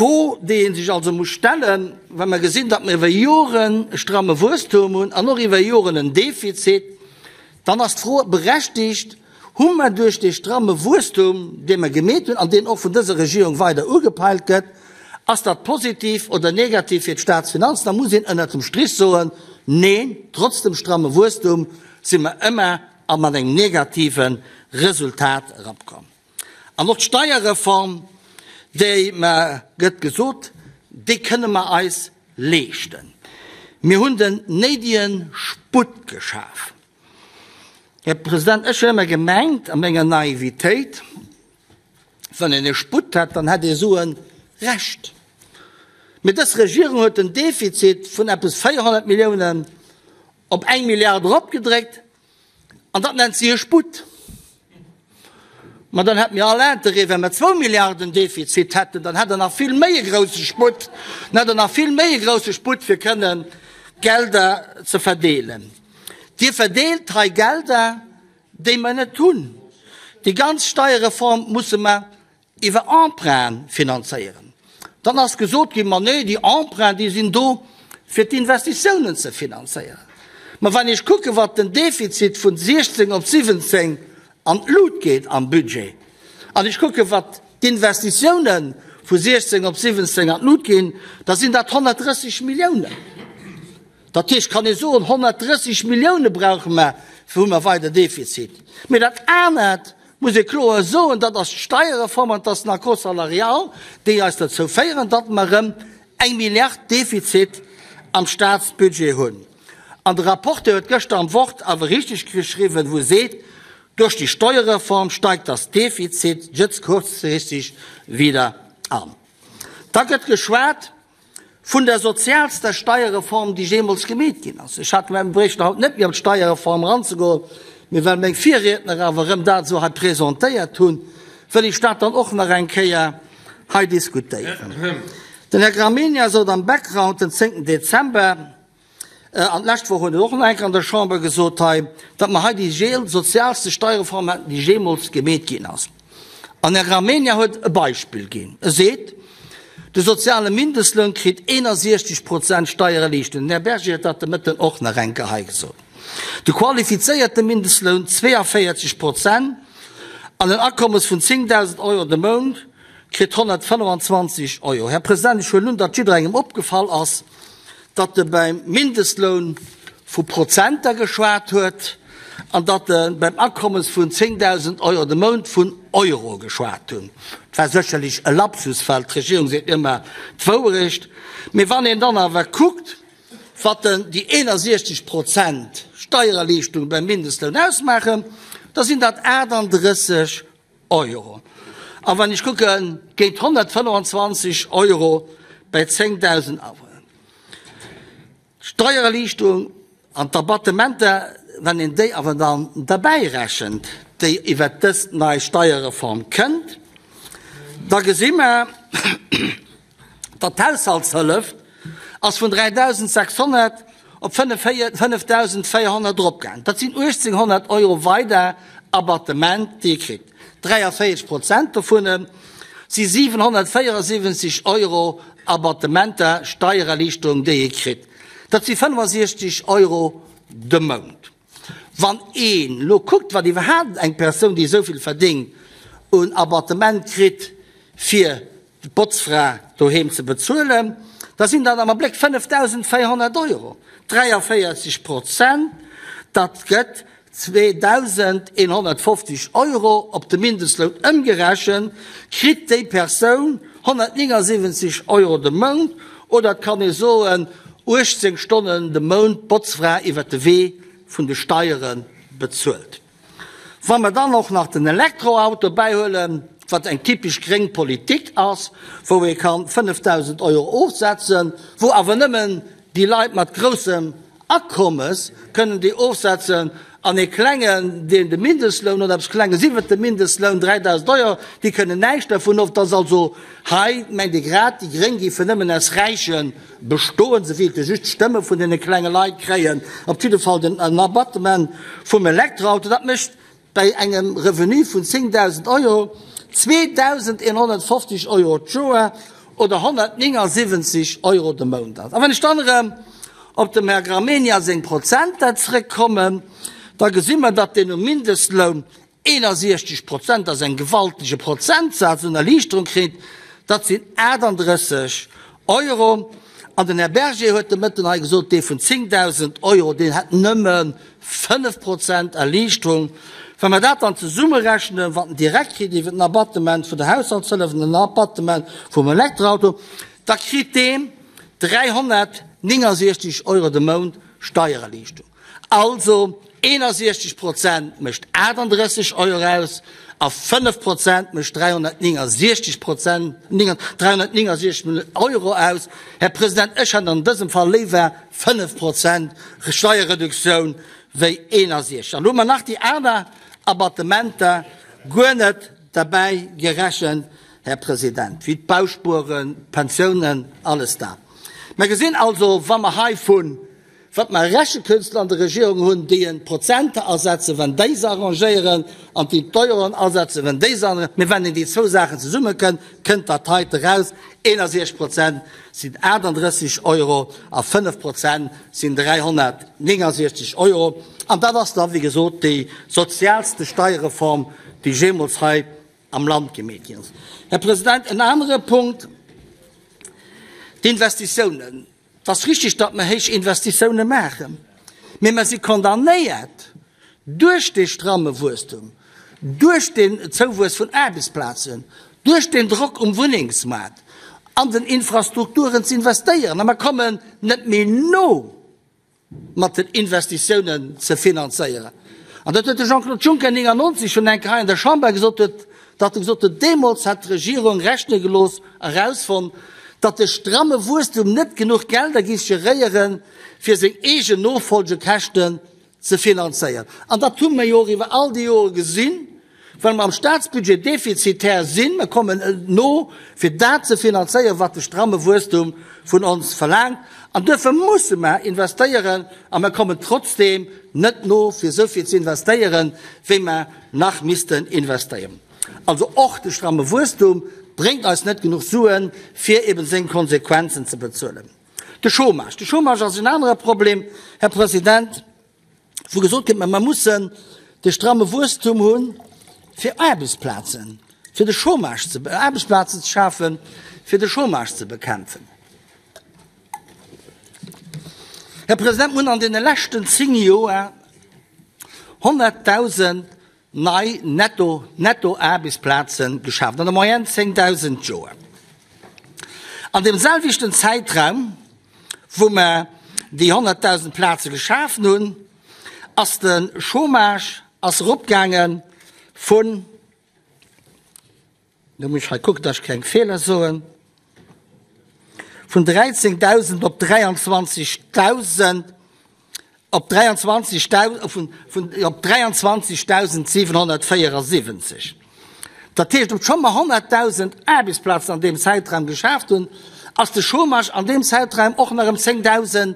D'Fro, déi ee sech also muss stellen, wa mer gesinn, datt mer iwwer Joren e stramme Wuesstum hunn an och iwwer Joren en Defizit, dann ass d'Fro berechtigt, Hu mer duerch dee stramme Wuesstum, dee mer gemeet hunn an deen och vun dëser Regierung weider ugepeilt gëtt, ass dat positiv oder negativ fir d'Staatsfinanzen? Da muss een ënnert dem Strich soen, Neen, trotz dem stramme Wuesstum si mer ëmmer a mat engem negative Resultat erapkomm. An och d'Steierreform, déi mer gëtt gesot, déi kënne mer eis leeschten. Mir hunn den néidege Sputt geschaf. Här President, ech hunn ëmmer gemengt, a menger Naivitéit, wann een e Sputt hätt, dann hätt ee Suen Rescht. Mee dës Regierung huet den Defizit vun eppes 400 Milliounen op eng Milliard eropgedréckt, an dat nennt si e Sputt. Ma dann hätte mir all Interêt, wa mer zwou Milliarden Defizit hätten, dann hätt Der nach vill méi e grouse Sputt, dann hätt Der nach vill méi e grouse Sputt, fir kënnen Gelder ze verdeelen. Dir verdeelt hei Gelder, déi mer net hunn. Déi ganz Steierreform musse mer iwwer Emprunte finanzéieren. Dann ass gesot ginn, ma nee, déi Emprunten, déi sinn do, fir d'Investitiounen ze finanzéieren. Ma wann ech kucken, wat den Defizit vun 16 op 17 an d'Lut geet am Budget, an ech kucken, wat d'Investitiounen vu 16 op 17 an d'Lut ginn, da sinn dat 130 Milliounen. Dat heescht, kann ee soen, 130 Millioune brauche mer, fir hu mer weider Defizit. Mee dat anert muss ee kloer soen, dat ass d'Steierreform an dat ass den Accord salarial, déi eis dozou féieren, datt mer erëm eng Milliard Defizit am Staatsbudget hunn. An de Rapporteur huet gëschter am Wort awer richteg geschriwwen, wou e seet, Durch die Steuerreform steigt das Defizit jetzt kurzfristig wieder an. Da gëtt geschwat vun der sozialster Steierreform, déi jeemools gemeet ginn ass. Ech hat mir bréichten haut net méi op d'Steierreform eranzegoen, mee well meng Virriedner awer erëm dat esou hei presentéiert hunn, wëll ech dat dann och nach eng Kéier hei diskutéieren. Den Här Gramegna sot am Background den 10. Dezember, An d'lescht Woch huet en och nach eng Kéier an der Chamber gesot hei, datt mer hei déi sozialste Steierreform hätten, déi jeemools gemeet ginn ass. An Här Gramegna huet e Beispill ginn. E seet, De soziale Mindestloun kritt 61 Prozent Steiererliichterung. Den Här Berger huet dat de Mëtten och nach eng Kéier hei gesot. De qualifizéierte Mindestloun 42 Prozent an en Akommes vun 10.000 Euro de Mount kritt 125 Euro. Här President, ech huelen un, datt jidderengem opgefall ass, datt e beim Mindestloun vu Prozenter geschwat huet an datt e beim Akommes vun 10.000 Euro de Mount vun Euro geschwat hunn. Et war sécherlech e Lapsus, well d'Regierung seet ëmmer d'Wouerecht. Mee wann een dann awer kuckt, wat déi 61 Prozent Steiererliichtung beim Mindestloun ausmaachen, da sinn dat 38 Euro. A wann ech kucken, géint 125 Euro bei 10.000 Awunner. D'Steiererliichterung an d'Abattementer, wann een déi awer dann derbäi rechent, déi iwwert dës nei Steierreform kënnt, da gesi mer, datt d'Haushaltshëllef ass vun 3.600 op 5.400 eropgaangen. Dat sinn 1.800 Euro weider Abattement, déi ee kritt. 43 Prozent dovun si 774 Euro Abattementer, Steiererliichterung, déi ee kritt. Dat si 65 Euro de Mount. Wann een elo kuckt, wat iwwerhaapt eng Persoun, déi esou vill verdéngt, un Abattement kritt, fir d'Botzfra doheem ze bezuelen, da sinn dat am Abléck 5.400 Euro, 43 Prozent, dat gëtt 2.150 Euro op de Mindestloun ëmgerechent, kritt déi Persoun 179 Euro de Mount, oder et kann ee soen 18 Stonnen de Mount d'Botzfra iwwert de Wee vun de Steiere bezuelt. Wa mer dann och nach den Elektroauto bäihuelen, wat eng typesch gréng Politik ass, wou ee kann 5.000 Euro ofsetzen, wou awer nëmmen déi Leit mat groussem Akommes kënnen déi ofsetzen an ee klengen, deen de Mindestloun oder eppes Klenges iwwert dem Mindestloun, 3.000 Euro, déi kënnen näischt dervun of. Dass also hei, mengt ee grad, déi Gréng géifen nëmmen aus Räiche bestoen, se wéilte just d'Stëmme vun deene klenge Leit kréien, op jidde Fall den Abattement vum Elektroauto, dat mécht bei engem Revenu vun 10.000 Euro 2.150 Euro d'Joer. oder 179 Euro de Mount ass. A wann ech dann erëm op dem Här Gramegna seng Prozenter zrëckkommen, da gesi mer, datt deen um Mindestloun 61 Prozent, dat ass en gewaltege Prozentsaz, un Erliichterung kritt, dat sinn 38 Euro. An den Här Berger huet de Mëtten hei gesot, dee vun 10.000 Euro, deen hätt nëmme 5 Prozent Erliichterung. Wa mer dat dann zesummerechnen, wat en direkt kritt iwwer den Abattement vun der Haushaltshëllef an den Abattement vum Elektroauto, da kritt deen 369 Euro de Mount Steiererliichterung. Also 61 Prozent mécht 38 Euro aus a 5 Prozent mécht 369 Prozent, 369 Euro aus. Här President, ech hätt an dësem Fall léiwer 5 Prozent Steierreduktioun wéi 61. An do hu mer nach déi aner Abattementer guer net derbäi gerechent, Här President, wéi d'Bauspueren, d'Pensiounen, alles dat. Mer gesinn also, wa mer hei vun Wat mer Rechekünstler an der Regierung hunn, déi en d'Prozenter asetzen, wenn déi se arrangéieren, an déi d'Euroen asetzen, wenn déi se arrangéieren. Mee wenn een déi zwou Saachen zesummekënnt, kënnt dat heite raus, 61 Prozent sinn 38 Euro a 5 Prozent sinn 369 Euro. An dat ass da, wéi gesot, déi sozialste Steierreform, déi jeemools hei am Land gemeet ginn ass. Här President, en anere Punkt, d'Investitiounen. Et ass richtig, datt mer héich Investitiounen maachen, mee mer si condamnéiert duerch dee stramme Wuesstum, duerch deen Zouwuess vun Aarbechtsplazen, duerch den Drock um Wunnengsmaart an den Infrastrukturen ze investéieren a mer kommen net méi no. mat den Investitiounen ze finanzéieren. An dat huet de Jean-Claude Juncker 99 schonn eng Kéier hei an der Chamber gesot, huet, datt e gesot huet, deemools hätt d'Regierung rechne gelooss, erausfonnt, datt de stramme Wuesstum net genuch Gelder géif geréieren, fir seng eegen Nofolgekäschten ze finanzéieren. An dat hu mer jo och iwwer all déi Jore gesinn, well mer am Statsbudget defizitär sinn. Mer kommen net no, fir dat ze finanzéieren, wat de stramme Wuesstum vun ons verlaangt. An duerfir musse mer investéieren a mer kommen trotzdeem net no, fir esou vill ze investéieren, wéi mer nach missten investéieren. Also och de stramme Wuesstum bréngt eis net genuch Suen, fir eben seng Konsequenzen ze bezuelen. De Chômage. De Chômage ass en anere Problem, Här President, wou gesot gëtt, mer mussen de stramme Wuesstum hu fir Aarbechtsplazen, fir de Chômage ze, Aarbechtsplazen ze schafen, fir de Chômage ze bekämpfen. Här President, mir hunn an deene leschten zéng Joer 100.000 nei netto Nettoaarbechtsplaze geschaaft, an der Moyenne 10.000 d'Joer. An deem selwechten Zäitraum, wou mer déi 100.000 Plaze geschafen hunn, ass de Chômage ass eropgaange vun, lo muss ech hei kucken, datt ech keng Feeler soen, vun 13.000 op 23.000, op 23.774. Dat heescht, obscho mer 100.000 Aarbechtsplazen an deem Zäitraum geschaaft hunn, ass de Chômage an deem Zäitraum och nach ëm 10.000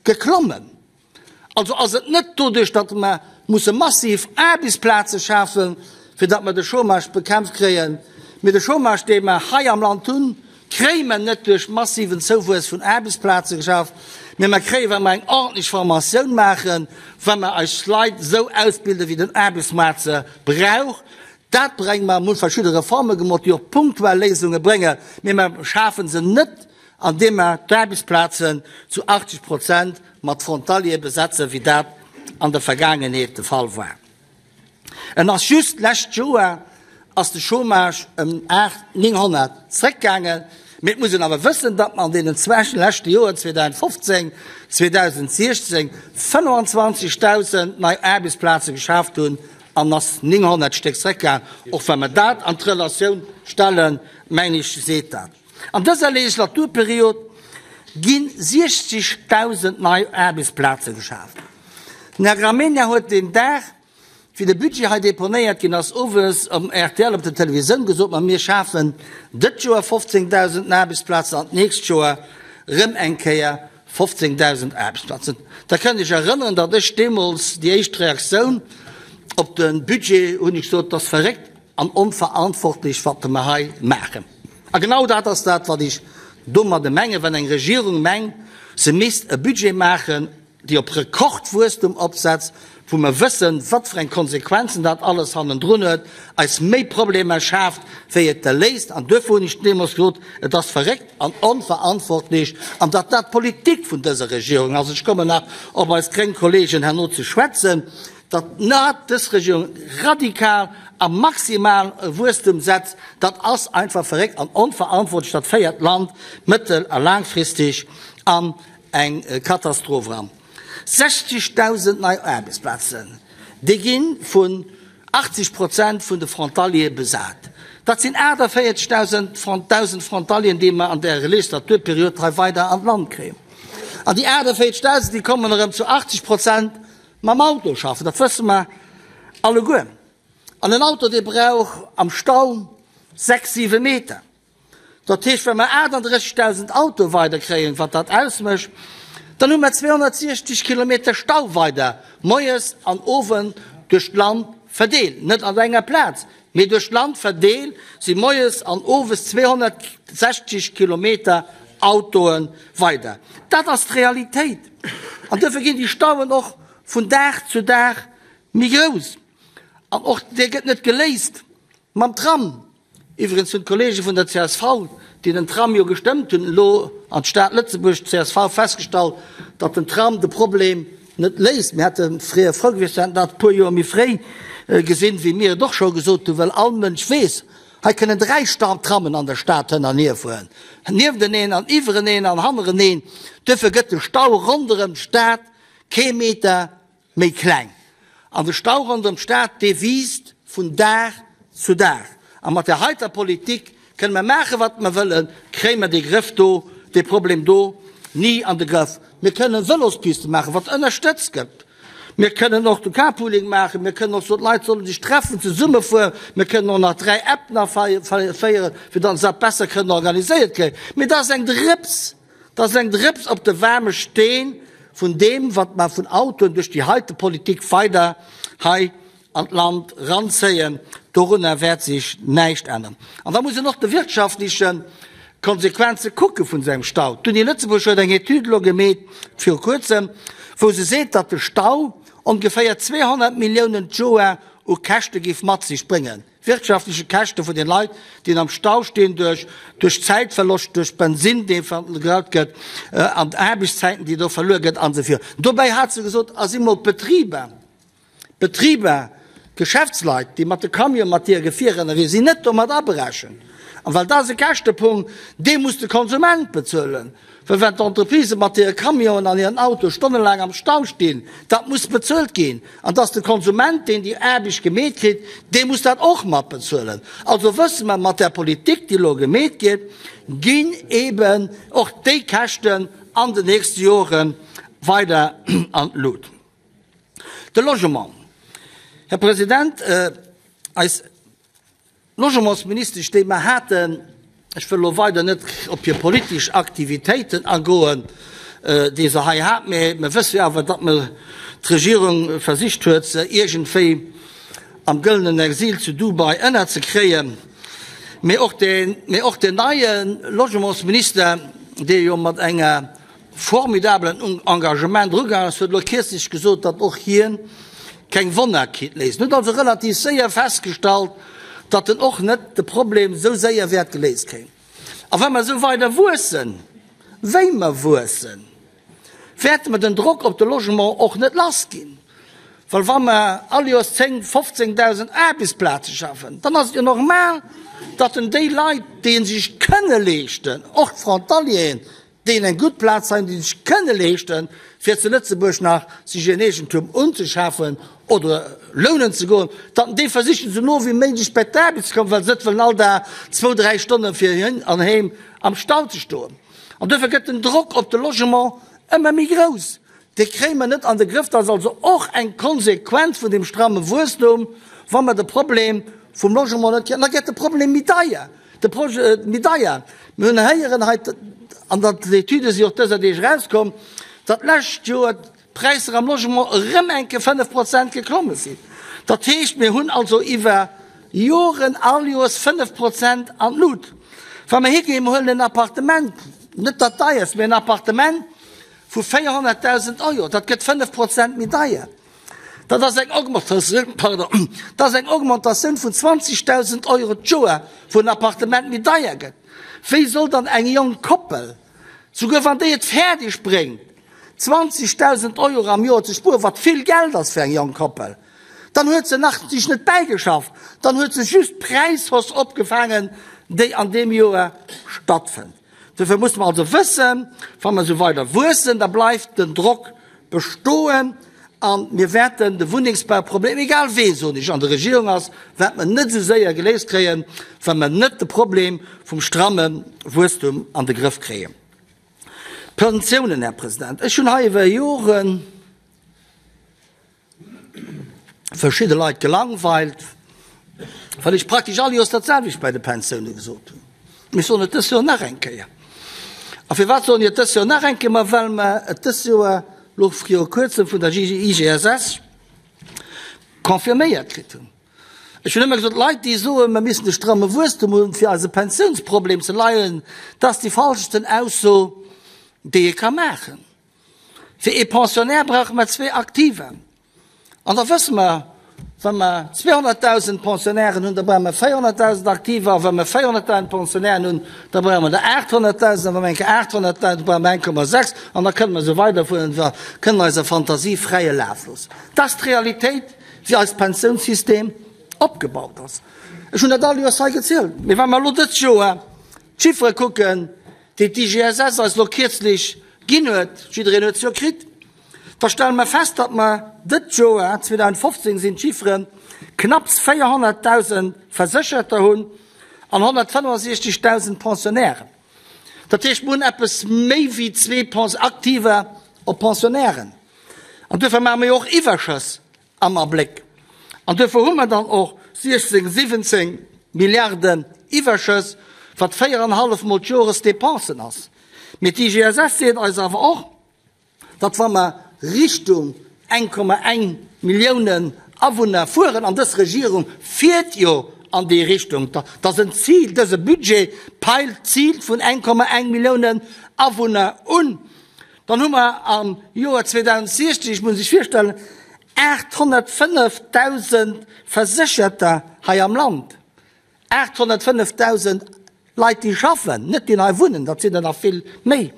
geklommen. Also ass et net doduerch, datt mer musse massiv Aarbechtsplaze schafen, fir datt mer de Chômage bekämpft kréien, mee de Chômage, dee mer hei am Land hunn, kréie mer net duerch massiven Zouwuess vun Aarbechtsplaze geschafft, mee mer kréien, wa mer eng ordentlech Formatioun maachen, wa mer eis Leit esou ausbilden, wéi den Aarbechtsmaart se brauch. Dat brénge mer. Mer hu verschidde Reforme gemot, déi och punktuell Léisunge bréngen, mee mer schafe se net, andeem mer d'Aarbechtsplazen zu 80 Prozent mat Frontaliere besetzen, wéi dat an der Vergaangenheet de Fall war. En ass just d'lescht Joer ass de Chômage ëm 8 900 zréckgaangen, mee et muss een awer wëssen, datt mer an deenen zwech leschte Joren, 2015, 2016, 25.000 nei Aarbechtsplaze geschaaft hunn an ass 900 Stéck zréckgaangen. Och wa mer dat an d'Relatioun stellen, mengen ech, seet dat. An dëser Legislaturperiod gi 60.000 nei Aarbechtsplaze geschaaft. Den Här Gramegna huet deen Dag, wéi de Budget hei deponéiert ginn ass, owes um rtl op der Televisioun gesot, Ma mir schafen dëtt Joer 15.000 Aarbechtsplazen an d'nächst Joer erëm eng Kéier 15.000 Aarbechtsplazen. Da kënnt Iech erënneren, datt ech deemools déi éischt Reaktioun op de Budget hunn ech gesot, 't ass verréckt an onverantwortlech, wat mer hei maachen. A genau dat ass dat, wat ech domadde mengen, wann eng Regierung mengt, se misst e Budget maachen, déi op Rekordwuesstum opsetzt, wou mer wëssen, wat fir eng Konsequenzen dat alles hannendrun huet, eis méi Problemer schaaft, wéi et der léist. An duerfir hunn ech deemools gesot, et ass verréckt an onverantwortlech, an datt dat d'Politik vun dëser Regierung ass, ech kommen nach op eis gréng Kollegen herno ze schwätzen, datt dat dës Regierung radikal a maximal e Wuesstum setzt, dat ass einfach verréckt an onverantwortlech, dat féiert d'Land mëttel a laangfristeg an eng Katastroph eran. 60.000 nei Aarbechtsplazen, déi gi vun 80 Prozent vun de Frontaliere besat. Dat sinn 48.000 Frontalieren, déi mer an där Legislaturperiod hei weider an d'Land kréien. An déi 48.000, déi kommen erëm zu 80 Prozent mam Auto schaffen. Dat wësse mer alleguer. An en Auto, dee brauch am Stau 6, 7 Meter. Dat heescht, wa mer 38.000 Autoe weider kréien, wat dat ausmécht, dann hu mer 260 Kilometer Stau weider moies an owend duerch d'Land verdeelt. Net an enger Plaz, mee duerch d'Land verdeelt si moies an owes 260 Kilometer Autoe weider. Dat ass d'Realitéit. An duerfir ginn déi Stauen och vun Dag zu Dag méi grouss. An och dee gëtt net geléist mam Tram. Iwwregens hunn d'Kollege vun der csv, déi den Tram jo gestëmmt hunn, elo an d'Stad Lëtzebuerg, csv, festgestallt, datt den Tram de Problem net léist. Mir hätte fréier frou gewiescht, se hätten dat e puer Joer méi fréi gesinn, wéi mir et och scho gesot hunn, well all Mënsch weess, hei kënnen 3 Trammen an der Stad hënnernier fueren, niefteneen an iwwereneen an hannereneen. Duerfir gëtt de Stau ronderëm d'Stad kee Meter méi kleng. An de Stau ronderëm d'Stad, dee wiisst vun Dag zu Dag. A mat där heiter Politik kënne mer maachen, wat mer wëllen, kréie mer dee Grëff do, dee Problem do ni an de Grëff. Mir kënnen Vëlospiste maachen, wat ënnerstëtzt gëtt. Mir kënnen och de Carpooling maachen. Mir kënnen och soen, d'Leit solle sech treffen, zesummefueren. Mir kënnen och nach 3 Appen aféieren, fir datt se dat besser kënnen organiséiert kréien. Mee dat ass eng Drëps. Dat ass eng Drëps op de waarme Steen vun deem, wat mer vun Autoen duerch déi heite Politik weider hei an d'Land ranzéien. Dorunner wäert sech näischt änneren. An da muss een och de wirtschaftleche Konsequenze kucke vun esou engem Stau. D'Uni Lëtzebuerg huet eng Etüd elo gemeet viru Kuerzem, wou se seet, datt de Stau ongeféier 200 Milliounen d'Joer u Käschte géif mat sech bréngen. Wirtschaftleche Käschte vun den Leit, déi am Stau stinn, duerch duerch Zäitverloscht, duerch Bensinn, dee vergraut gëtt, an Aarbechtszäiten, déi do verluer gëtt, an esou virun. Dobäi hat se gesot, a si mol d'Betriber, d'Betriber, d'Geschäftsleit, déi mat de Camione mat hire Gefierer ënnerwee sinn, net domat aberechent. An well dat ass e Käschtepunkt, dee muss de Konsument bezuelen. Well wann d'Entreprisë mat hire Camionen an hiren Autoe stonnelaang am Stau stinn, dat muss bezuelt ginn. An dass de Konsument, deen déi Aarbecht gemeet kritt, dee muss dat och mat bezuelen. Also wësse mer, mat där Politik, déi elo gemeet gëtt, ginn eeben och déi Käschten an den nächste Jore weider an d'Lut. De Logement, Här President, eis. D'Logementsministesch, déi mer haten, ech wëll elo weider net op hir politesch Aktivitéiten agoen, déi se hei hat, mä mer wësse jo awer, datt mer d'Regierung versicht huet, se iergendwéi am gëllenen Exil zu Dubai ënnerzekréien. Mä och deen, mä och deen neie Logementsminister, dee jo mat enger formidablen Engagement drugaangen ass, huet elo kierzlech gesot, datt och hien keng Wonner kinnt léisen. Huet also relativ séier festgestallt, datt en och net de Problem esou séier wäert geléist kréien. A wa mer esou weider wuessen, wéi mer wuessen, wäerte mer den Drock op de Logement och net lass ginn. Well wa mer all Joers 10, 15.000 Aarbechtsplaze schafen, dann ass et jo normal, datt en déi Leit, déi e sech kënne leeschten, och d'Frontalieren, déi eng gutt Plaz heien, déi sech kënne leeschten, fir zu Lëtzebuerg nach sech en Eegentum unzeschafen oder lounen ze goen, datt déi versichen esou no wéi méiglech bei d'Aarbecht ze kommen, well se net wëllen all Dag zwou, dräi Stonne fir hin an heem am Stau ze stoen. An duerfir gëtt den Drock op de Logement ëmmer méi grouss. Dee kréie mer net an de Grëff. Dat ass also och eng Konsequenz vun deem stramme Wuesstum, wa mer de Problem vum Logement net kréien. An da gëtt de Problem méi deier. De Projet méi deier. Mir hunn héieren hei, an dat d'Etüde si och dëser Deeg erauskomm, datt d'lescht Joer d'Präisser am Logement erëm eng Kéier 5 Prozent geklomme sinn. Dat heescht, mir hunn also iwwer Joren all Joers 5 Prozent an d'Lut. Wa mer higinn, mer huelen en Appartement, net dat deierst, mee en Appartement vu 400.000 Euro, dat gëtt 5 Prozent méi deier. Dat ass eng Augmentatioun, pardon, dat ass eng Augmentatioun vun 20.000 Euro d'Joer, wou en Appartement méi deier gëtt. Wéi soll dann eng jonk Koppel, souguer wann déi et fäerdeg bréngt, 20.000 Euro am Joer ze spueren, wat vill Geld ass fir eng jonk Koppel, dann huet se nach sich net bäigeschafft, dann huet se just d'Präishausse opgefaangen, déi an deem Joer stattfënnt. Dofir musse mer also wëssen, wa mer esou weider wuessen, da bleift den Drock bestoen a mir wäerten de Wunnengsbauproblem, egal wee, soen ech, an der Regierung ass, wäerte mer net esou séier geléist kréien, wa mer net de Problem vum stramme Wuesstum an de Grëff kréien. D'Pensiounen, Här President, ech hunn hei iwwer Joren verschidde Leit gelangweilt, well ech praktesch all Joers dat selwecht bei de Pensioune gesot hunn. Mee ech soen et dës Joer nach eng Kéier. A firwat soen ech et dës Joer nach eng Kéier? Ma well mer et dës Joer elo viru Kuerzem vun der IGSS confirméiert kritt hunn. Ech hunn ëmmer gesot, Leit, déi soen, mer missten e stramme Wuesstum hunn, fir eise Pensiounsproblem ze leien, dat ass déi falschesten Ausso, déi ee ka maachen. Fir ee Pensionnaire brauche mer zwee Aktiver. An da wësse mer, wa mer 200.000 Pensionnairen hunn, da brauche mer 400.000 Aktiver. A wa mer 400.000 Pensionnairen hunn, da brauche mer der 800.000. A wa mer eng Kéier 800.000, da brauche mer 1,6. An da kënne mer esou weiderfueren, da kënnen mer eiser Fantasie fräie Laf loossen. Dat ass d'Realitéit. wéi eist Pensiounssystem opgebaut ass. Ech hunn dat all Joers hei gezielt. Mee wa mer elo dëst Joer d'Chiffere kucken, déi d'IGSS eis elo kierzlech ginn huet, jiddereen huet se jo kritt, da stelle mer fest, datt mer dëst Joer, 2015 sinn d'Chifferen, knapps 400.000 Versécherter hunn an 165.000 Pensionnairen. Dat heescht, mer hunn eppes méi wéi zwee Aktiver op Pensionnairen. An duerfir maache mer jo och Iwwerschëss am Abléck. An duerfir hu mer dann och 16, 17 Milliarden Iwwerschëss, wat véierenhallef Mol d'Joresdepensen ass. Mee d'IGSS seet eis awer och, datt wa mer Richtung 1,1 Milliounen Awunner fueren, an dës Regierung fiert jo an déi Richtung, dat ass en Zil, dëse Budget peilt d'Zil vun 1,1 Milliounen Awunner un, dann hu mer am Joer 2060, muss ee sech virstellen, 805.000 Versécherter hei am Land. 805.000 Leit, déi schaffen, net déi hei wunnen, dat sinn der nach vill méi.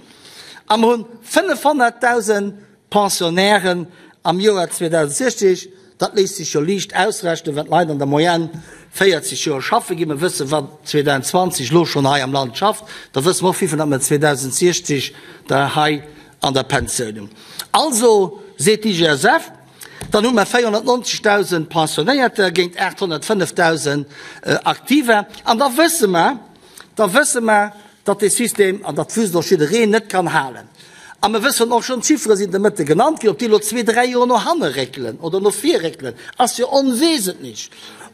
A mer hunn 500.000 Pensionnairen am Joer 2060. Dat léisst sech jo liicht ausrechnen, wann d'Leit an der Moyenne 40 Joer schaffe ginn. Mer wëssen, wat 2020 elo schonn hei am Land schafft. Da wësse mer och, wéivill datt mer 2060 der hei an der Pensioun hunn. Also, seet d'IGSF, dann hu mer 490.000 Pensionéierter géint 805.000 Aktiver. An da wësse mer, da wësse mer, datt dee System, an dat wüsst och jiddereen, net kann halen. A mer wëssen och schonn, d'Chiffere sinn de Mëtte genannt ginn, ob déi elo zwee, dräi Joer no hanne réckelen oder no vir réckelen, ass jo onwesentlech.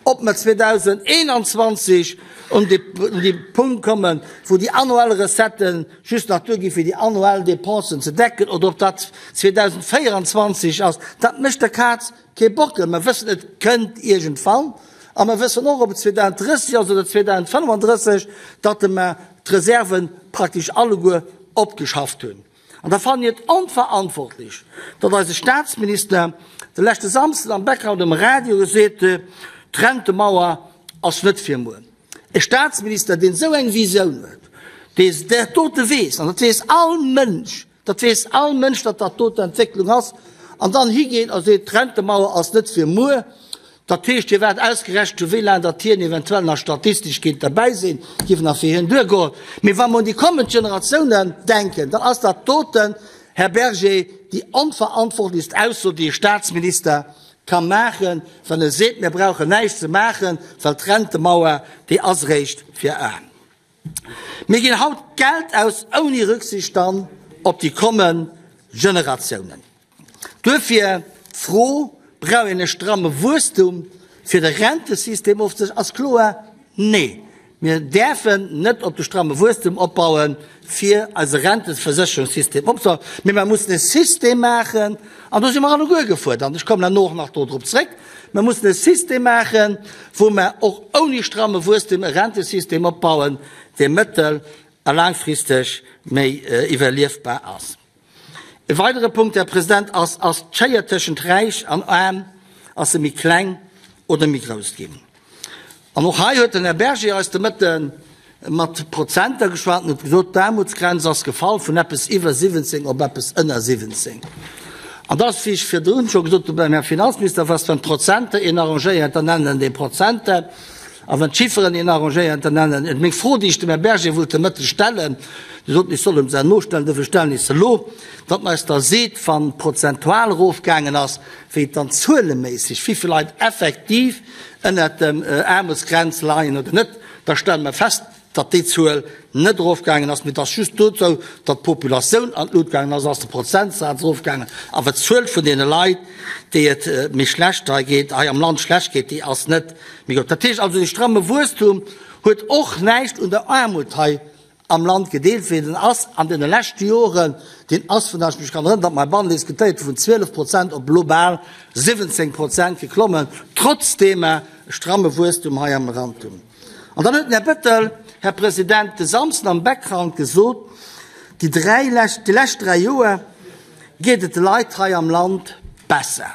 Ob mer 2021 un dee Punkt kommen, wou déi annuell Recetten just nach duerginn, fir déi annuell Dépensen ze decken, oder ob dat 2024 ass, dat mécht der Kaz kee Bockel. Mer wëssen, et kënnt iergendwann. A mer wëssen och, ob et 2030 ass oder 2035, datt mer d'Reserven praktesch alleguer opgeschafft hunn. An da fannen ech et onverantwortlech, datt eise Statsminister de leschte Samsden am Background um Radio geseet huet, d'Rentemauer ass net fir muer. E Staatsminister, deen esou eng Visioun huet, dee dat dote weess, an dat weess all Mënsch, dat weess all Mënsch, datt dat do d'Entwécklung ass, an dann higeet a seet, d'Rentemauer ass net fir muer, dat heescht, hie waart ausgerechent hu wéi laang datt hien eventuell nach statistesch kéint derbäi sinn, géif nach fir hien duergoen. Mee wa mer un déi kommend Generatiounen denken, dann ass dat doten, Här Berger, déi onverantwortlechst Ausso, déi e Staatsminister ka maachen, wann e seet, mir brauchen näischt ze maachen, well d'Rentemauer, déi ass eréischt fir a. Mir ginn haut Geld aus ouni Rücksicht dann op déi kommend Generatiounen. Duerfir d'Fro, Brauch een e stramme Wuesstum, fir de Rentesystem ofzesécheren? Ass kloer, Nee. Mir däerfen net op de stramme Wuesstum opbauen, fir eise Renteversécherungssystem opzebauen, mee mer mussen e System maachen, an do si mer alleguer gefuerdert, an ech kommen herno och nach dodrop zréck, mer mussen e System maachen, wou mer och ouni stramme Wuesstum e Rentesystem opbauen, dee mëttel a laangfristeg méi iwwerliefbar ass. E weidere Punkt, Här President, ass, Ass d'Schéier tëschent Räich an Aarm, ass se méi kleng oder méi grouss ginn? An och hei huet den Här Berger eis de Mëtte mat Prozenter geschwat an huet gesot, d'Aarmutsgrenz ass gefall vun eppes iwwer 17 op eppes ënner 17. An da ass, wéi ech virdrun scho gesot hu beim Här Finanzminister, was, wann d'Prozenter een arrangéiert, dann nennen en déi Prozenter. A wann d'Chifferen een arrangéieren, dann nennen et. Meng Fro, déi ech dem Här Berger wollt de Mëtteg stellen, Dir sot, ech soll em se herno stellen, dofir stellen ech se elo, datt en eis da seet, wann prozentual erofgaangen ass, wéi et dann zueleméisseg, wéivill Leit effektiv ënnert dem Aarmutsgrenz leien oder net, da stelle mer fest, datt déi Zuel net erofgaangen ass, mee et ass just dozou, datt d'Populatioun an d'Lut gaangen ass, ass de Prozentsaz erofgaangen, awer d'Zuel vun deene Leit, déi et méi schlecht hei geet, hei am Land schlecht geet, déi ass net méi grouss. Dat heescht also, dee stramme Wuesstum huet och näischt un der Aarmut hei am Land gedeelt, wéi den ass an deene leschte Joren, deen ass vun, ech mech kann erënneren, datt mer heibannen diskutéiert hu vun 12 Prozent op elo bal 17 Prozent geklommen, trotzdeem mer e stramme Wuesstum hei am Land hunn. An dann huet den Här Bettel, Här President, de Samsden am Background gesot, déi dräi lescht, déi lescht dräi Joer geet et de Leit hei am Land besser.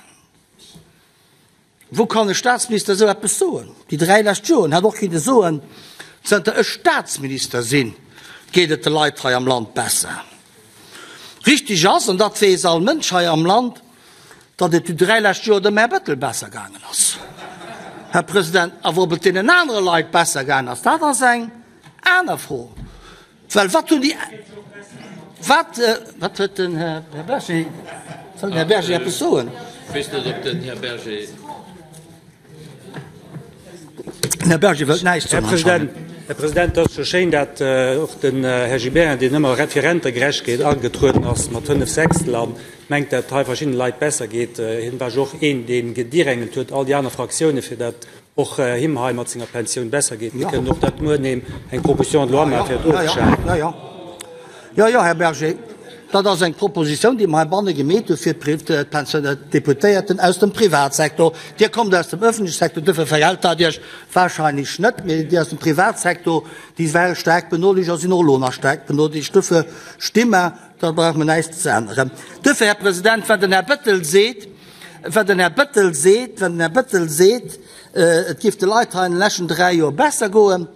Wou kann e Staatsminister esou eppes soen? Déi dräi lescht Joren hätt och kinne soen, zënter ech Staatsminister sinn, geet et de Leit hei am Land besser. Richtig ass, an dat weess all Mënsch hei am Land, datt et déi dräi lescht Joer dem Här Bettel besser gaangen ass, Här President. Awer ob et deenen anere Leit besser gaangen ass, dat ass eng aner Fro. Well wat hunn déi, wat, wat huet den Här Berger, soll den Här Berger eppes soen? Ech weess net, ob den Här Berger. Den Här Berger wëllt näischt soen anscheinend. Här President, et ass scho schéin, dat och den Här Gibéryen, deen ëmmer fir Rentegerechtegkeet agetrueden ass, mat fënnef Sechstel a mengt, dat hei verschiddene Leit besser geet. Hien war jo och een, dee gedirängelt huet all déi aner Fraktiounen, fir dat och him hei mat senger Pensioun besser geet. Mir kënnen och dat muer neem eng Proposition de loi maachen, fir et ofzeschafen. Jo, jo, jo, jo, Här Berger, dat ass eng Proposition, déi mer heibanne gemeet hu fir d'Deputéierten aus dem Privatsektor. Dir kommt aus dem öffentleche Sektor, duerfir verhält dat Iech wahrscheinlech net, mee déi aus dem Privatsektor, déi ware staark benodeelegt a sinn och elo nach staark benodeelegt. Duerfir sti mer, da brauche mer näischt ze änneren. Duerfir, Här President, wann den Här Bettel seet, Wat den Här Bettel seet, wann den Här Bettel seet, et géif de Leit hei an de leschten 3 Joer besser goen,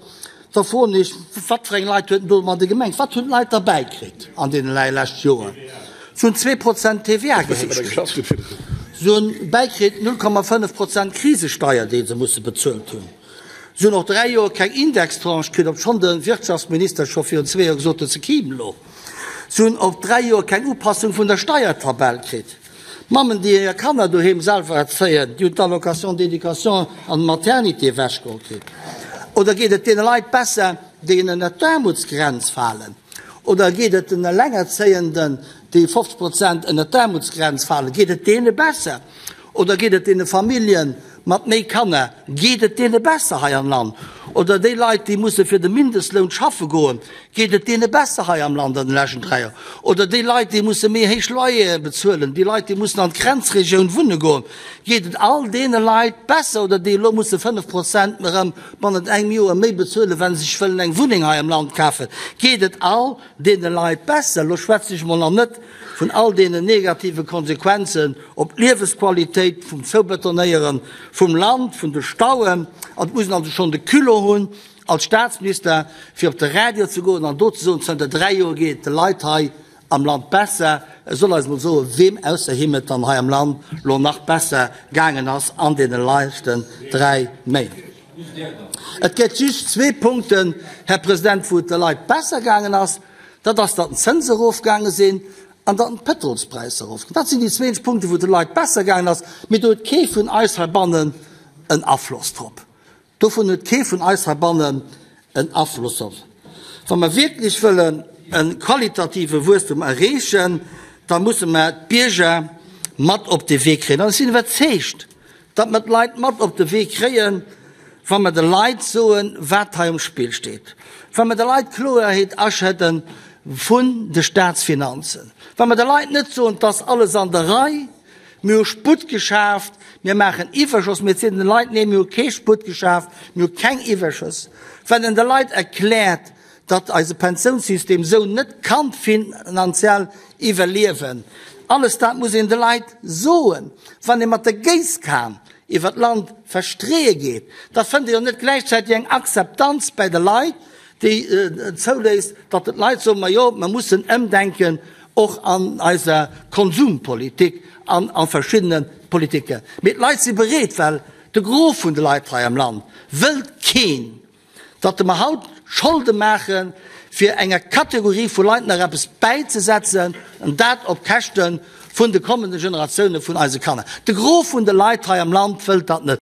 da froen ech, wat fir eng Leit huet en domadde gemengt? Wat hunn d'Leit derbäi kritt an deenen 3 leschte Joren? Se hunn 2 Prozent TVA gehéicht kritt. Se hunn bäikritt 0,5 Prozent Krisesteier, déi se musse bezuelt hunn. Se hunn och 3 Joer keng Indextranche kritt, obschonn de Wirtschaftsminister scho virun zwee Joer gesot huet, se kimen elo. Se hunn och 3 Joer keng Upassung vun der Steiertabell kritt. D'Mammen, déi hir Kanner doheem selwer erzéien, déi hunn d'Allocation d'éducation an d'Maternité ewechgeholl kritt. Oder geet et deene Leit besser, déi ënnert d'Aarmutsgrenz falen? Oder geet et den Elengerzéienden, déi 50 Prozent ënnert d'Aarmutsgrenz falen, geet et deene besser? Oder geet et deene Famillje mat méi Kanner, geet et deene besser hei am Land? Oder déi Leit, déi musse fir de Mindestloun schaffe goen, geet et deene besser hei am Land an de leschten 3 Joer? Oder déi Leit, déi musse méi héich Loyere bezuelen, déi Leit, déi mussen an d'Grenzregioun wunne goen, geet et all deene Leit besser? Oder déi elo musse 5 Prozent erëm bannent engem Joer méi bezuelen, wa se sech wëllen eng Wunneng hei am Land kafen, geet et all deene Leit besser? Elo schwätze ech emol nach net vun all deenen negative Konsequenzen op d'Liewesqualitéit, vum Zoubetonéiere vum Land, vun de Stauen. An et muss een also schonn de Culot hunn als Staatsminister, fir op de Radio ze goen an do ze soen, Zënter 3 Joer geet et de Leit hei am Land besser. E soll eis emol soen, weem ausser him et dann hei am Land lo nach besser gaangen ass an deene leschten 3 Méint. Et gëtt just zwee Punkten, Här President, wou et de Leit besser gaangen ass. Dat ass, datt d'Zënse erofgaange sinn an datt d'Pëtrolspräisser erofgaangen. Dat sinn déi zwee Punkten, wou et de Leit besser gaangen ass. Mee do huet kee vun eis heibannen en Afloss drop. Dovun huet kee vun eis heibannen en Afloss drop. Wa mer wierklech wëllen e qualitative Wuesstum erreechen, da musse mer d'Bierger mat op de Wee kréien. An ech sinn iwwerzeegt, datt mer d'Leit mat op de Wee kréien. wa mer de Leit soen, wat hei um Spill steet, wa mer de Leit Kloerheet aschëdde vun de Staatsfinanzen, wa mer de Leit net soen, 't ass alles an der Rei, mir hu Sputt geschaaft, mir maachen Iwwerschoss, mir zielen de Leit, nee, mir hu kee Sputt geschaaft, mir hu keng Iwwerschëss, wann een de Leit erkläert, datt eise Pensiounssystem esou net kann finanziell iwwerliewen. Alles dat muss een de Leit soen. Wann ee mat der Géisskan iwwer d'Land verstreeë geet, da fënnt ee jo net gläichzäiteg eng Akzeptanz bäi de Leit, déi zouléisst, datt d'Leit soen, Majo, mer mussen ëmdenken och an eiser Konsumpolitik an a verschiddene Politiken. Mee d'Leit si bereet, well de Gros vun de Leit hei am Land wëllt keen Datt mer haut Scholde maachen, fir enger Kategorie vu Leit nach eppes bäizesetzen, an dat op Käschte vun de kommende Generatioune vun eise Kanner. De Gros vun de Leit hei am Land wëllt dat net.